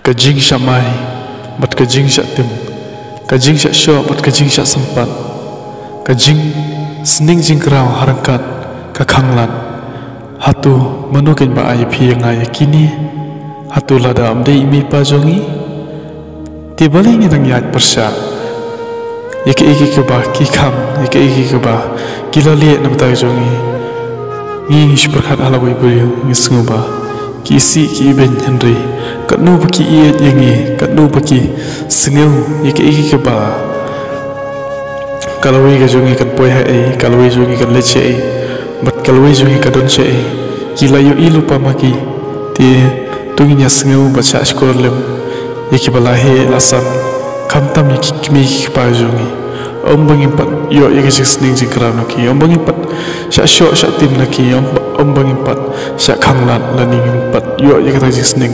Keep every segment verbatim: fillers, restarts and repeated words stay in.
Ka jingshah mai bad ka jingshah tim, ka jingshah shoh bad ka jingshah sympat, ka jingsneng jingkraw ha ryngkat ka khanglad. Hato mano kein ba ai ïa phi ïa nga ïa kine? Hato lada ym dei i mei i pa jong ngi? Te balei ngi dang ïaid pyrshah ïa kaei kaei kaba ki khang, ïa kaei kaei kaba ki la leh na bynta jong ngi? Ngi ngi shu pyrkhat ha lawei briew, ngi sngew ba ki isih ki ibeiñ, hynrei katno ba ki ïeit ïa ngi, katno ba ki sngew ïa kaei kaei kaba ka lawei ka jong ngi kan poi ha ei, ka lawei jong ngi kan leit sha ei, bad ka lawei jong ngi ka don sha ei. Ki la ïohi lypa ma ki. Te to ngin ïa sngew bad shah shkor lem ïa kiba la heh la san, khamtam ïa ki kmie ki kpa jong ngi. Ym ba ngim pat ïoh ïa ka jingsneng jingkraw na ki, ym ba ngim pat shah shoh shah tim na ki, ym ba, ym ba ngim pat shah khanglad lane ngim pat ïoh ïa kata ka jingsneng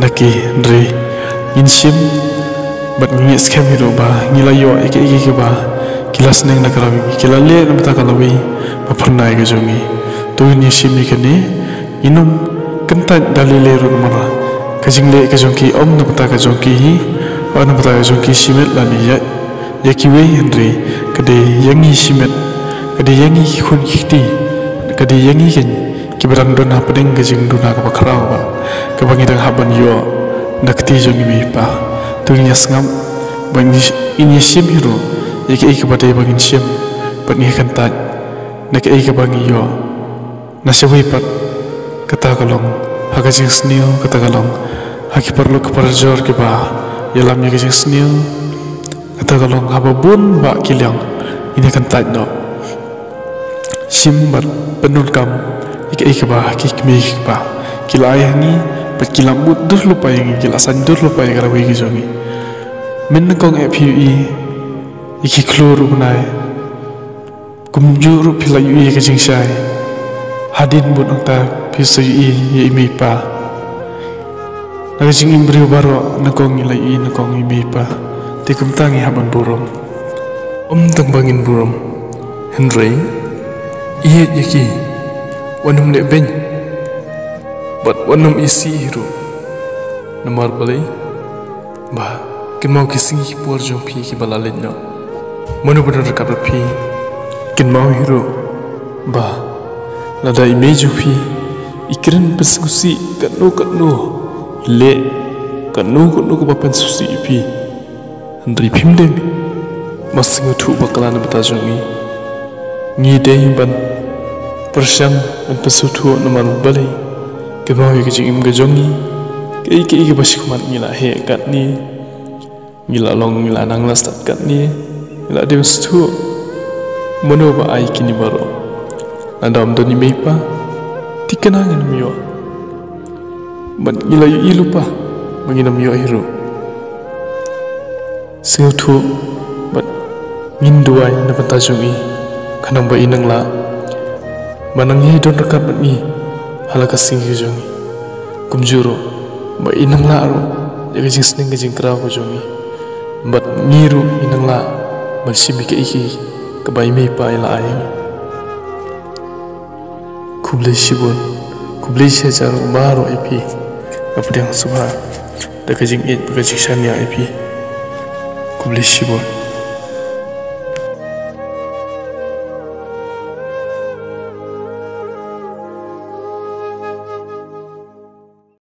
na ki, hynrei ngin shim bad ngin ngeit skhem hi ruh ba ngi la ïoh ïa kaei kaei kaba ki la sneng na ka lawei, ki la leh na bynta ka lawei ba phyrnai ka jong ngi. To ngin ïa shim ïa kane, ngin ym kyntait da lei lei ruh namar ka jingleh ka jong ki ym na bynta ka jong ki hi, ym na bynta ka jong ki shimet lane ïa ïa kiwei, hynrei ka dei ïa ngi shimet, ka dei ïa ngi ki khun ki kti, ka dei ïa ngi kein kiba dang don hapdeng ka jingduna kaba khraw ba, kaba ngi dang hap ban ïoh na kti jong i mei i pa. To ngin ïa sngap bad ngin ïa shim hi ruh ïa kaei kaba dei ba ngin shim bad ngin ïa kyntait na kaei kaba ngi ïoh. Na shawei pat, kata ka long ha ka jingsniew, kata ka long ha ki paralok ki parajor kiba ïalam ïa ka jingsniew, kata ka long haba bun bah ki liang ngin ïa kyntait noh. Shim bad pyndonkam ïa kaei kaba ki kmie ki kpa ki la ai ha ngi, bad ki la mut dur lypa ïa ngi, ki la saiñ dur lypa ïa ka lawei ka jong ngi. Mynnyngkong eh phi ïohi ïa ki khlur u bnai, kumjuh ruh phi la ïohi ïa ka jingshai. Hadien bun nangta phi sa ïohi ïa i mei i pa. Na ka jingim briew baroh nyngkong ngi la ïohi nyngkong i mei i pa. Te kumta ngi hap ban burom. Ym tang ba ngin burom, hynrei ïeit ïa ki, wat nym leh beiñ bad wat nym isih hi ruh. Namar balei? Ba kynmaw ki sngi ki por jong phi kiba la leit noh. Mano ba don ryngkat bad phi, kynmaw hi ruh ba lada i mei jong phi i kren pynsngewsih katno katno, i leh katno katno kaba pynsngewsih ïa phi, hynrei phim dei ba sngewthuh bakla na bynta jong ngi. Ngi dei ban pyrshang ban pynsngewthuh namar balei? Kynmaw ïa ka jingim ka jong ngi, kaei kaei kaba shakhmat ngi la heh katne, ngi la long, ngi la nang la stad katne, ngi la dei ban sngewthuh mano ba ai kine baroh. Lada ym don i mei i pa, te kane ngin ym ïoh. Bad ngi la ïohi lypa ba ngin ym ïoh hi ruh. Sngewthuh bad ngin duwai na bynta jong i, khnang ba i nang lah ban nang ïai don ryngkat bad ngi ha la ka sngi ka jong ngi. Kumjuh ruh ba i nang lah ruh ïa ka jingsneng ka jingkraw ka jong ngi, bad ngi ruh i nang lah ban shim ïa kaei kaei kaba i mei i pa i la ai. Khublei shibun, khublei shihajar baroh ïa phi. Nga pdiang sngewbha da ka jingïeit bad ka jingshaniah ïa phi. Khublei shibun.